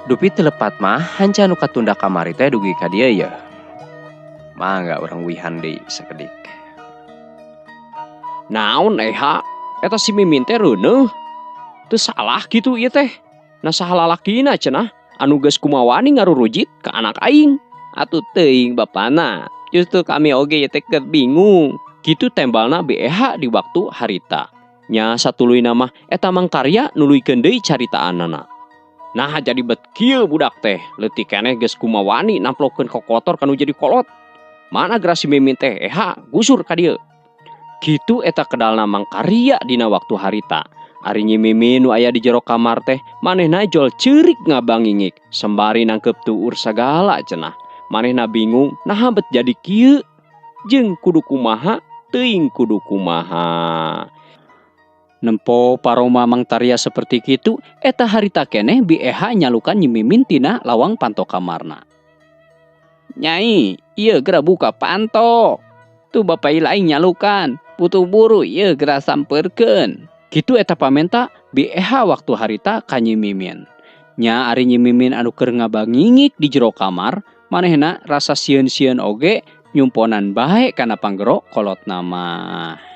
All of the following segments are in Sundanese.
Dupi teu lepat mah hanca nu katunda kamari teh dugi ka dieu yeuh. Mangga urang uihan deui sakedik. Naon eha, eta si Mimin teh reuneuh. Teu salah kitu ieu teh. Nah saha lalakina cenah anu geus kumawani ngarurujit ka anak aing. Atuh teuing bapana, justru kami oge ieu teh keur bingung. Kitu tembalna BEH di waktu harita. Nya satuluyna mah eta Mang Karya nuluykeun deui caritaanana. Nah jadi bet kieu budak teh, leutik keneh geus kumawani namplokeun kokotor kanu jadi kolot. Mana geura si Mimin teh eha gusur ka dieu. Kitu eta kedalna Mang Karya dina waktu harita. Ari Nyi Mimin nu aya di jero kamar teh manehna jol ceurik ngabangingik sembari nangkep tuur sagala cenah. Manehna bingung naha bet jadi kieu jeung kudu kumaha teuing kudu kumaha. Nempo paroma Mang Tarya seperti kitu eta harita keneh Bi Eha nyalukan Nyi Mimin tina lawang panto kamarna. Nyai, ieu geura buka panto. Tuh bapak lain nyalukan, butuh buru ieu geura sampeurkeun. Kitu eta pamenta Bi Eha waktu harita ka Nyi Mimin. Nya ari Nyi Mimin anu keur ngabangingik di jero kamar, manehna rasa sieun-sieun oge nyumponan bae kana panggero kolotna mah.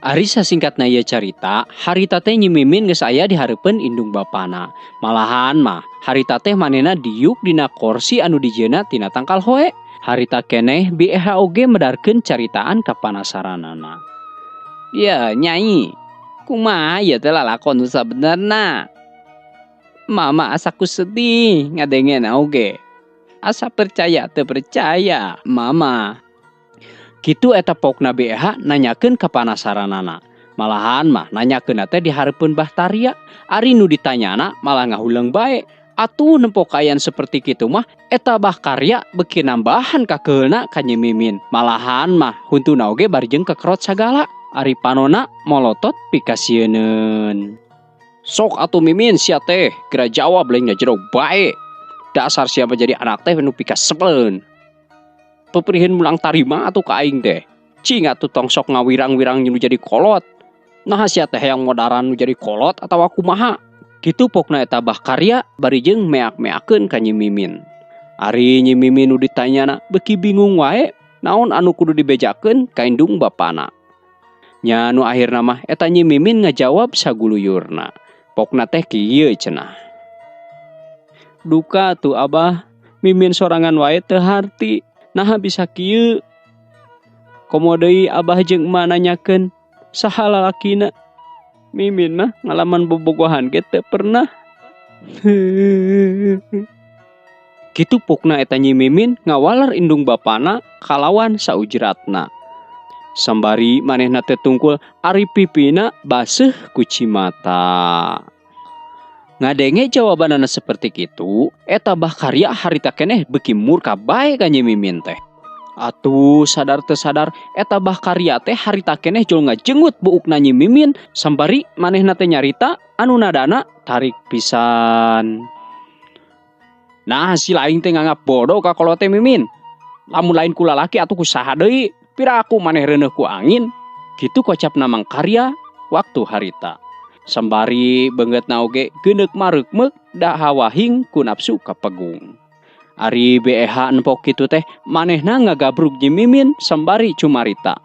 Ari sasingkatna ieu carita, harita teh Nyi Mimin geus aya di hareupeun indung bapana. Malahan mah harita teh manehna diuk dina korsi anu dijieuna tina tangkal hoe. Harita keneh Bi Eha oge medarkeun caritaan kapanasaranana. Ya nyai, kumaha ieu teh lalakon nu sabenerna? Mama asa ku sedih ngadengena oge. Asa percaya teu percaya mama. Kitu eta pokna Bi Eha nanyakeun kapanasaranana. Malahan mah nanyakeun teh di hareupeun Bah Tarya. Ari nu ditanyana malah ngahuleung bae. Atuh nempo kaayaan seperti kitu mah eta Bah Karya beuki nambahan kakeulna ka Nyi Mimin. Malahan mah huntuna oge bari jeung kekerot sagala. Ari panona molotot pikasieuneun. Sok atuh Mimin sia teh geura jawab lain ngajero bae. Dasar sia mah jadi anak teh nu pikasebeleun. Peperihin mulang tarima atuh ka aing teh. Cing atuh tong sok ngawirang-wirang nu jadi kolot. Nah sia teh hayang modaran nu jadi kolot atawa kumaha. Kitu pokna eta Bah Karya bari jeung meak-meakeun ka Nyi Mimin. Ari Nyi Mimin nu ditanyana beuki bingung wae naon anu kudu dibejakeun ka indung bapana. Nya nu akhirna mah eta Nyi Mimin ngajawab saguluyurna. Pokna teh kieu cenah. Duka tuh abah, Mimin sorangan wae teu harti. Naha bisa kieu? Komo deui abah jeung emak nanyakeun saha lalakina. Mimin mah ngalaman bobogohan ge teu pernah. Kitu pokna eta Nyi Mimin ngawalar indung bapana kalawan saujratna. Sambari manehna teh tungkul ari pipina baseuh ku cimata. Ngadenge jawabanana seperti kitu, eta Bah Karya harita keneh beuki murka bae ka Nyi Mimin teh. Atuh sadar teu sadar eta Bah Karya teh harita keneh jol ngajenggut buukna Nyi Mimin sambari manehna teh nyarita anu nadana tarik pisan. Nah si lain teh nganggap bodoh ka kolot teh Mimin. Lamun lain ku lalaki atuh ku saha deui, piraku maneh reuneuh ku angin. Kitu kocapna Mang Karya waktu harita. Sambari beungeutna oge geuneuk mareukmeuk da hawahing ku nafsu kapegung. Ari BEH nempok kitu teh manehna ngagabrug Nyi Mimin sambari cumarita.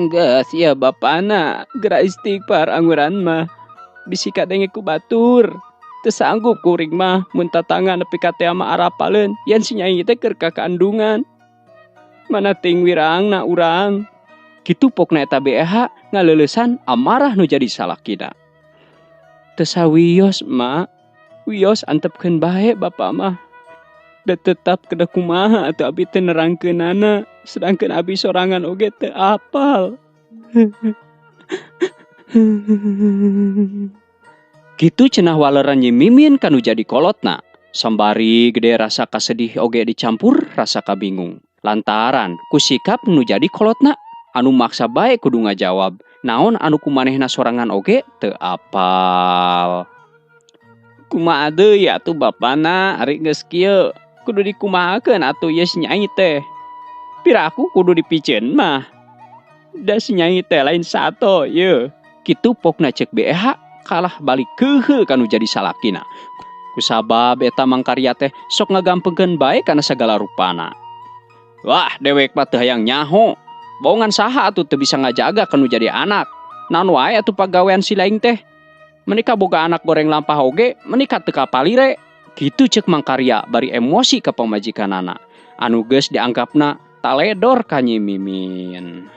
Geus ieu bapana geura istighfar anguran mah. Bisi kadenge ku batur. Teu sanggup kuring mah mun tatangga nepi ka teh mah arapaleun yen si nyai teh keur kakandungan. Mana ting wirangna urang. Kitu pokna eta BEH ngaleulesan amarah nu jadi salakina. Teu sawios mak, wios antepkeun bae bapa mah. Da tetap kedah kumaha atuh abi teh nerangkeunana, sedangkeun abi sorangan oge teu apal. Kitu cenah waleran Nyi Mimin kanu jadi kolotna. Sambari gede rasa kasedih oge dicampur rasa kabingung. Lantaran ku sikap nu jadi kolotna. Anu maksa bae kudu ngajawab. Naon anu ku manehna sorangan oge teu apal. Kumaha deui atuh bapana ari geus kieu kudu dikumahakeun atuh ieu si Nyai teh. Piraku kudu dipiceun mah. Da si Nyai teh lain sato yeuh. Kitu pokna ceuk BEH kalah balik keukeuh kanu jadi salakina. Kusabab eta Mang Karya teh sok ngagampengkeun bae kana sagala rupana. Wah, dewek mah teu hayang nyaho. Bohongan saha atuh teu bisa ngajaga kanu jadi anak. Naon wae atuh pagawean si laing teh. Menika boga anak goreng lampah oge, menika teu kapalire. Kitu ceuk Mang Karya bari emosi ka pamajikanana. Anu geus dianggapna taledor ka Nyi Mimin.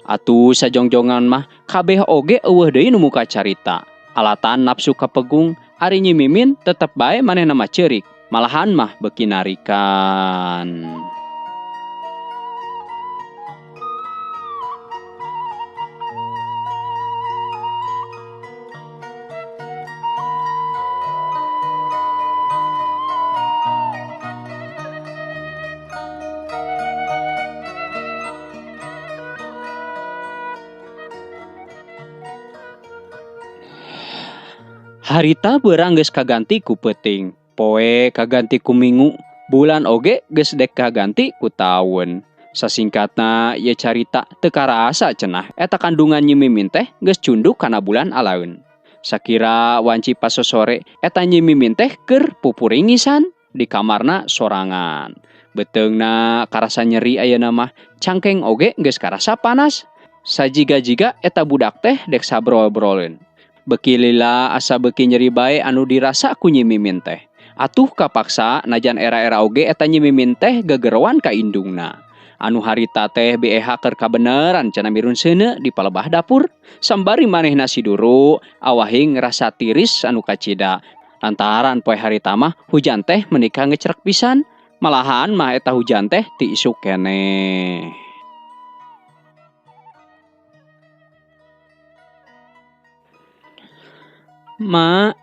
Atuh sajongjongan mah kabeh oge eueuh deui nu muka carita. Alatan nafsu kapegung, ari Nyi Mimin tetep bae manehna mah ceurik. Malahan mah beuki narikan. Harita beurang geus kaganti ku peuting, poe kaganti ku mingu, bulan oge geus dek kaganti ku taun. Sasingkatna ieu carita teu karasa cenah eta kandungan Nyi Mimin teh geus cunduk kana bulan alaeun. Sakira wanci pasosore eta Nyi Mimin teh keur pupuringisan di kamarna sorangan. Beuteungna karasa nyeri ayeuna mah, cangkeng oge geus karasa panas. Sajiga-jiga eta budak teh dek sabrol-broleun. Beki lila asa beki nyeri bae anu dirasa ku Nyi Mimin teh. Atuh kapaksa najan era-era oge eta Nyi Mimin teh gegeroan ka indungna. Anu harita teh BEH keur kabeneran cenah mirun seuneu di palebah dapur. Sambari manehna siduru awahing rasa tiris anu kacida. Lantaran poe harita mah hujan teh menika ngecrek pisan. Malahan mah eta hujan teh ti isuk keneh. Ma,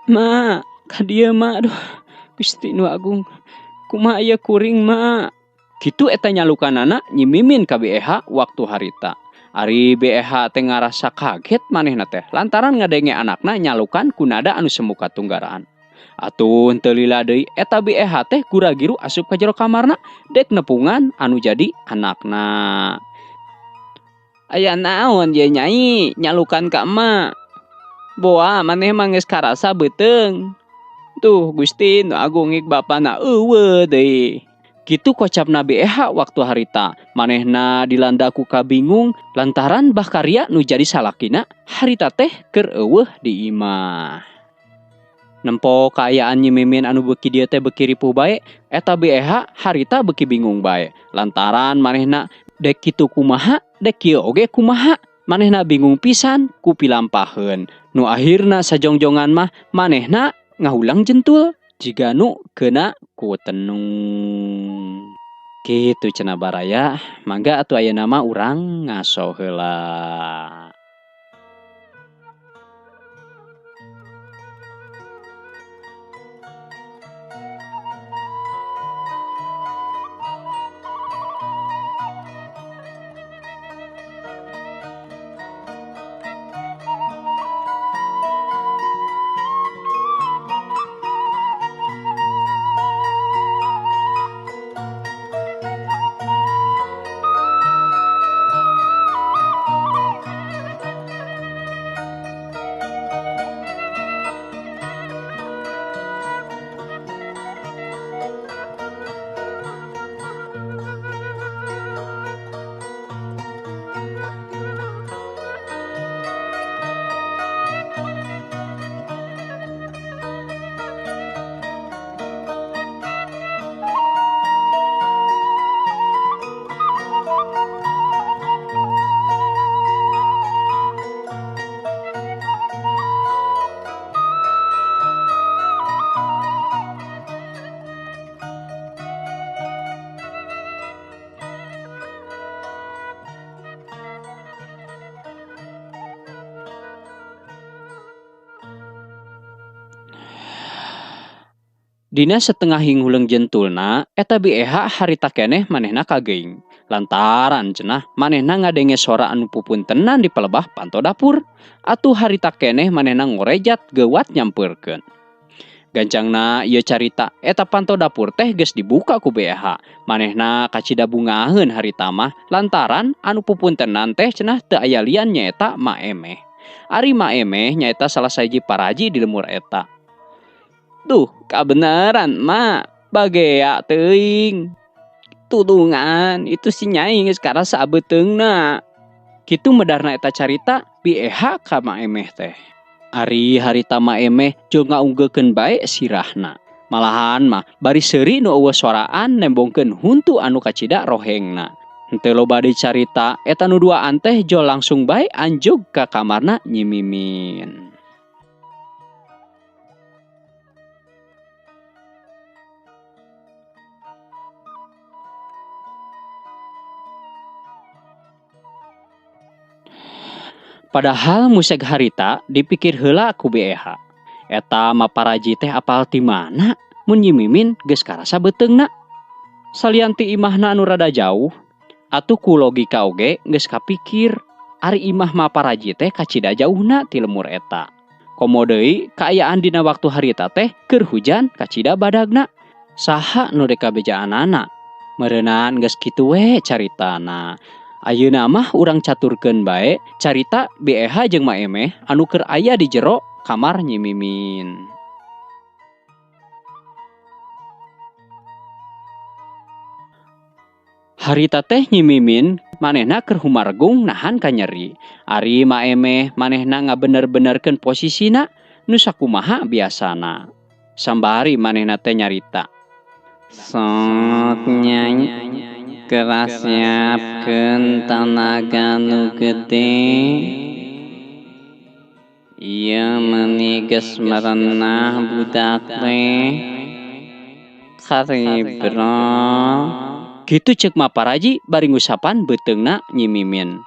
ma, ka dieu ma, aduh, Gusti nu Agung, kumaha ieu kuring ma. Kitu eta nyalukanana Nyi Mimin ka BEH waktu harita. Ari BEH teh ngarasa kaget manehna teh lantaran ngadenge anakna nyalukan ku nada anu semu katunggaraan. Atuh teu lila deui eta BEH teh gura-giru asup ka jero kamarna dek nepungan anu jadi anakna. Aya naon ye Nyai nyalukan ka emak? Boa maneh mah geus karasa beuteung. Tuh Gusti nu Agung ik bapana eueuh deui. Kitu kocapna BEH waktu harita. Manehna dilanda ku kabingung lantaran Bah Karya nu jadi salakina harita teh keur eueuh di imah. Nempo kaayaan Nyi Mimin anu beuki dieu teh beuki ripuh bae, eta BEH harita beuki bingung bae. Lantaran manehna dek kitu kumaha, dek kieu oge kumaha. Manehna bingung pisan ku pilampaheun. Nu akhirna sajongjongan mah manehna ngahulang jentul jiga nu keuna ku tenung. Kitu cenah baraya, mangga atuh ayeuna mah urang ngaso heula. Dina setengah hinghuleung jentulna eta BEH harita keneh manehna kageuing. Lantaran cenah manehna ngadenge sora anu pupuntenan di palebah panto dapur. Atuh harita keneh manehna ngorejat geuwat nyampeurkeun. Gancangna ieu carita eta panto dapur teh geus dibuka ku BEH. Manehna kacida bungaheun harita mah lantaran anu pupuntenan teh cenah teu aya lian nyaeta Ma Emeh. Ari Ma Emeh nyaeta salah sahiji paraji di lemur eta. Duh, kabeneran ma, bagea teuing. Tulungan, itu si nyai geus karasa beuteungna. Kitu medarna eta carita BEH ka Ma Emeh teh. Ari harita Ma Emeh jol ngaunggekeun bae sirahna. Malahan mah bari seuri nu eueuh soraan nembongkeun huntu anu kacida rohengna. Henteu loba deui carita eta nu duaan teh jol langsung bae anjug ka kamarna Nyi Mimin. Padahal museg harita dipikir heula ku BEH. Eta maparaji teh apal ti mana mun Nyi Mimin geus karasa beuteungna. Salian ti imahna anu rada jauh, atuh ku logika oge geus kapikir ari imah maparaji teh kacida jauhna ti lemur eta. Komo deui kaayaan dina waktu harita teh keur hujan kacida badagna. Saha nu dek kabejaanana? Meureunan geus kitu we caritana. Ayeuna mah urang caturkeun bae carita BEH jeung Ma Emeh anu keur aya di jero kamar Nyi Mimin. Harita teh Nyi Mimin manehna keur humargung nahan kanyeri. Ari Ma Emeh manehna ngabener-benerkeun posisina nu sakumaha biasana. Sambari manehna teh nyarita. Sok nyai keras siapkeun tanaga nu gede. Ieu meuni geus merenah budak teh. Karibro. Kitu ceuk Maparaji bari ngusapan beuteungna Nyi Mimin.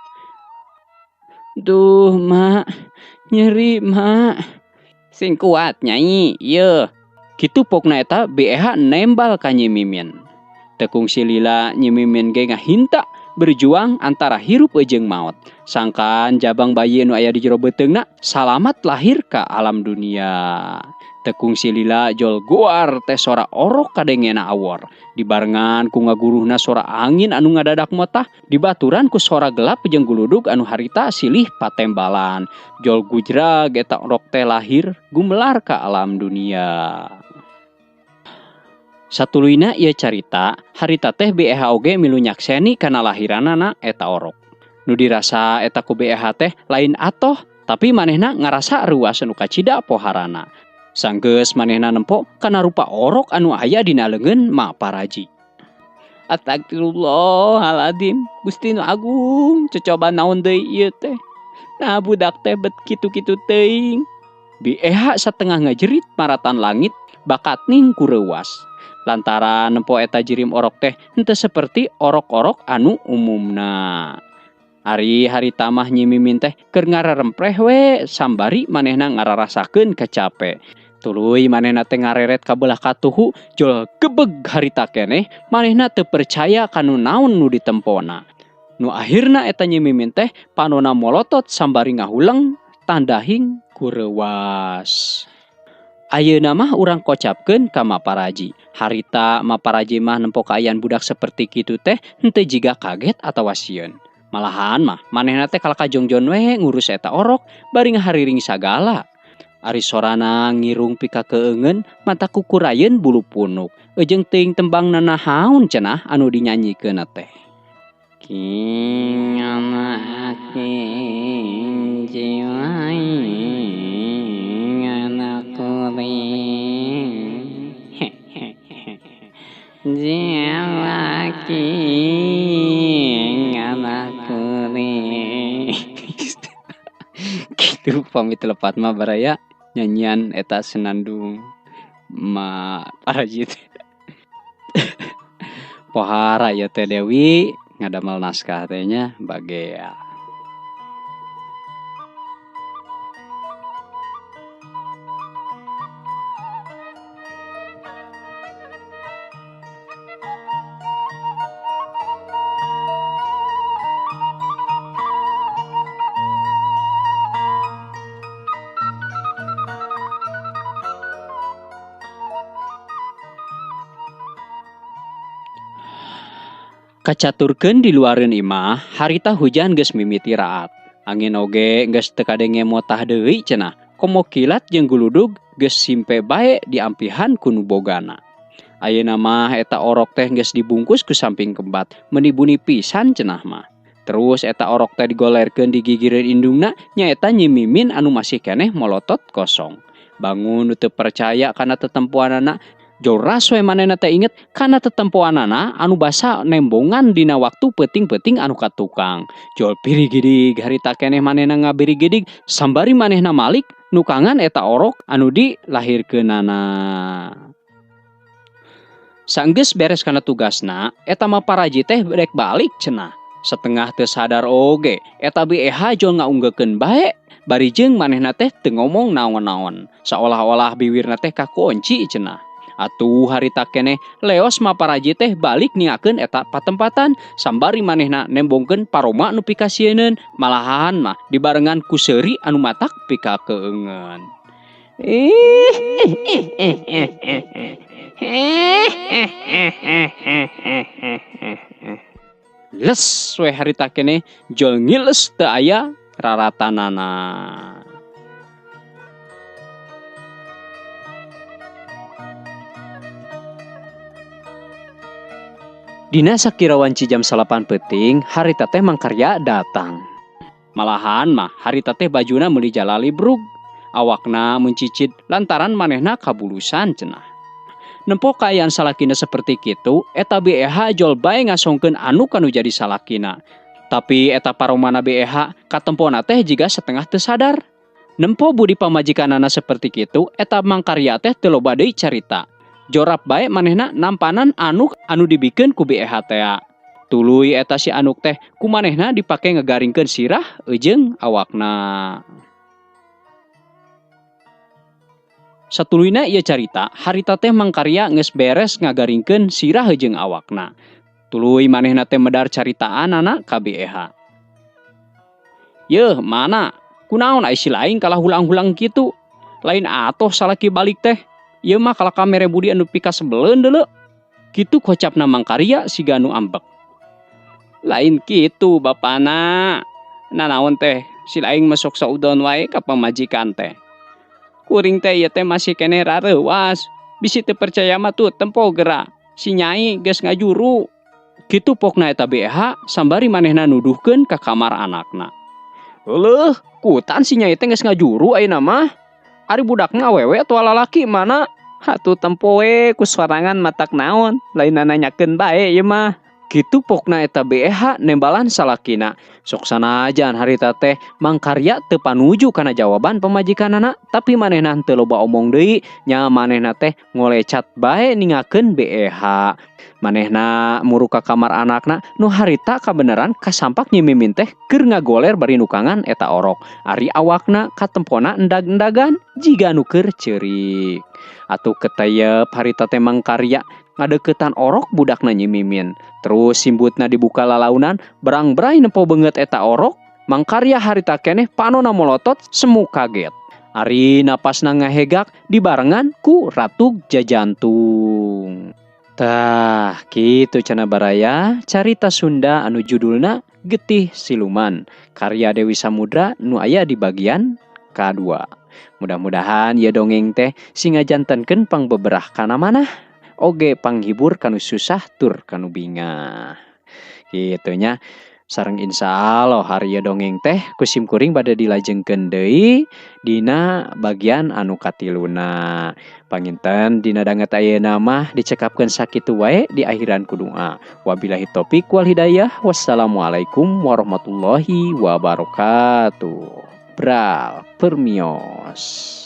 Duh, Mak, nyeri, Mak. Sing kuat nyai, ieu. Kitu pokna eta BEH nembal ka Nyi Mimin. Teu kungsi lila Nyi Mimin ge ngahinta berjuang antara hirup jeung maot. Sangkan jabang bayi nu aya di jero beuteungna salamat lahir ka alam dunia. Teu kungsi lila jol goar teh sora orok kadengena awor. Dibarengan ku ngaguruhna sora angin anu ngadadak motah, dibaturan ku sora gelap jeung guludug anu harita silih patembalan. Jol gujrag eta orok teh lahir gumelar ka alam dunia. Satuluyna ieu carita, harita teh BEH oge milu nyakseni kana lahiranana eta orok. Nu dirasa eta ku BEH teh lain atoh, tapi manehna ngarasa ruas nu kacida poharana. Sanggeus manehna nempo kana rupa orok anu aya dina leungeun Ma Paraji. Astagfirullahaladzim, Gusti nu agung, cocoba naon deui ieu teh. Nah budak teh bet kitu-kitu teuing. BEH satengah ngajerit maratan langit bakat ning ku reuas. Lantaran nempo eta jirim orok teh henteu seperti orok-orok anu umumna. Ari harita mah Nyi Mimin teh keur ngararempreh we sambari manehna ngararasakeun kacape. Tuluy manehna teh ngareret ka belah katuhu jol gebeg harita keneh manehna teu percaya kanu naon nu ditempona. Nu akhirna eta Nyi Mimin teh panona molotot sambari ngahuleng tandahing ku reuwas. Ayeuna mah urang kocapkeun ka Maparaji. Harita Maparaji mah nempo kaayaan budak seperti kitu teh henteu jiga kaget atawa sieun. Malahan mah manehna teh kalaka jongjon we ngurus eta orok bari ngahariring sagala. Ari sorana ngirung pika keungeun mata kukurayeun bulu punuk. Ejeung teuing tembang nanahaun cenah anu dinyanyikeun teh. King anak jiwai anak kuring jiwaki anak kuring. Gitu pamit lepat mah baraya nyanyian eta senandung Ma Paraji teh. Pohara ya teh Dewi ngadamel naskah teh nya bagea. Kacaturkeun di luareun imah, harita hujan geus mimiti raat. Angin oge geus teu kadenge motah deui cenah. Komo kilat jeung guludug geus simpe bae diampihan ku nu bogana. Ayeuna mah eta orok teh geus dibungkus ku samping kembat, meuni buni pisan cenah mah. Terus eta orok teh digolerkeun di gigireun indungna, nyaeta Nyi Mimin anu masih keneh molotot kosong. Bangun nu teu percaya kana tetempoanana, joras we manehna teh inget kana tetempoanana anu basa nembongan dina waktu peuting-peuting anu ka tukang. Jol pirigidig harita keneh manehna ngabirigidig sambari manehna malik nukangan eta orok anu dilahirkeunana. Sanggeus beres kana tugasna, eta mah paraji teh rek balik cenah. Setengah teu sadar oge, eta BEH jol ngaunggekeun bae. Bari jeung manehna teh teu ngomong naon-naon, saolah-olah biwirna teh kakunci cenah. Atuh harita keneh leos mah paraji teh balik ningakeun eta patempatan sambari manehna nembongkeun paroma nu pikasieun, malahan mah dibarengan ku seuri anu matak pikakeungeun. Les we harita keneh jol ngiles teu aya raratanana. Dina sakira wanci jam 9 peuting, harita teh Mangkarya datang. Malahan mah harita teh bajuna meuli jalali brug. Awakna mencicit lantaran manehna kabulusan cenah. Nempo kaayaan salakina seperti kitu, eta BEH jol bae ngasongkeun anu kanu jadi salakina. Tapi eta paromana BEH katempona teh jiga setengah teu sadar. Nempo budi pamajikanana seperti kitu, eta Mangkarya teh teu loba deui carita. Jorap bae manehna nampanan anuk anu dibikeun ku BEH tea. Tuluy eta si anuk teh ku manehna dipake ngegaringkeun sirah eujeung awakna. Satuluyna ieu carita, harita teh Mangkarya geus beres ngagaringkeun sirah jeung awakna. Tuluy manehna teh medar caritaanana ka BEH. Yeuh, mana? Kunaon ai si lain kalah hulang-hulang kitu? Lain atoh salaki balik teh. Ieu mah kalah kamere budi anu pikasebeleun deuleu. Kitu kocapna Mangkarya siga nu ambek. Lain kitu bapana. Nanaon teh si lain mah sok saudon wae ka pamajikan teh. Kuring teh ieu teh masih keneh rareuwas. Bisi teu percaya mah tuh tempo geura. Si nyai geus ngajuru. Kitu pokna eta BEH sambari manehna nuduhkeun ka kamar anakna. Euleuh, kutan si nyai teh geus ngajuru ayeuna mah. Ari budakna awewe atawa lalaki mana? Hatuh tempo we ku sorangan matak naon, lain nanyakeun bae ieu mah. Kitu pokna eta BEH nembalan salakina. Sok sanajan harita teh Mangkarya teu panuju kana jawaban pamajikanana, tapi manehna teu loba omong deui, nya manehna teh ngolecat bae ningakeun BEH. Manehna muruk ka kamar anakna nu harita kabeneran kasampak Nyi Mimin teh keur ngagoler bari nukangan eta orok. Ari awakna katempona endag-endagan jiga nu keur ceurik. Atuh keteyep harita teh Mangkarya ngadeukeutan orok budakna Nyi Mimin. Terus simbutna dibuka lalaunan, berang-berai nempo beungeut eta orok. Mangkarya harita keneh panona molotot semu kaget. Ari napasna ngahegak dibarengan ku ratug jajantung. Tah, kitu cenah baraya carita Sunda anu judulna Getih Siluman karya Dewi Samudra nu aya di bagian kadua. Mudah-mudahan ieu dongeng teh singajantenkeun pangbeberah kana manah, oge panghibur kanu susah tur kanu bingah. Kitu nya. Sareng insya Allah hari ieu dongeng teh ku sim kuring bade dilajengkeun deui dina bagian anu katiluna. Panginten dina danget ayeuna mah dicekapkeun sakitu wae di akhiran ku doa. Wabillahi taufik wal hidayah. Wassalamualaikum warahmatullahi wabarakatuh. Bral permios.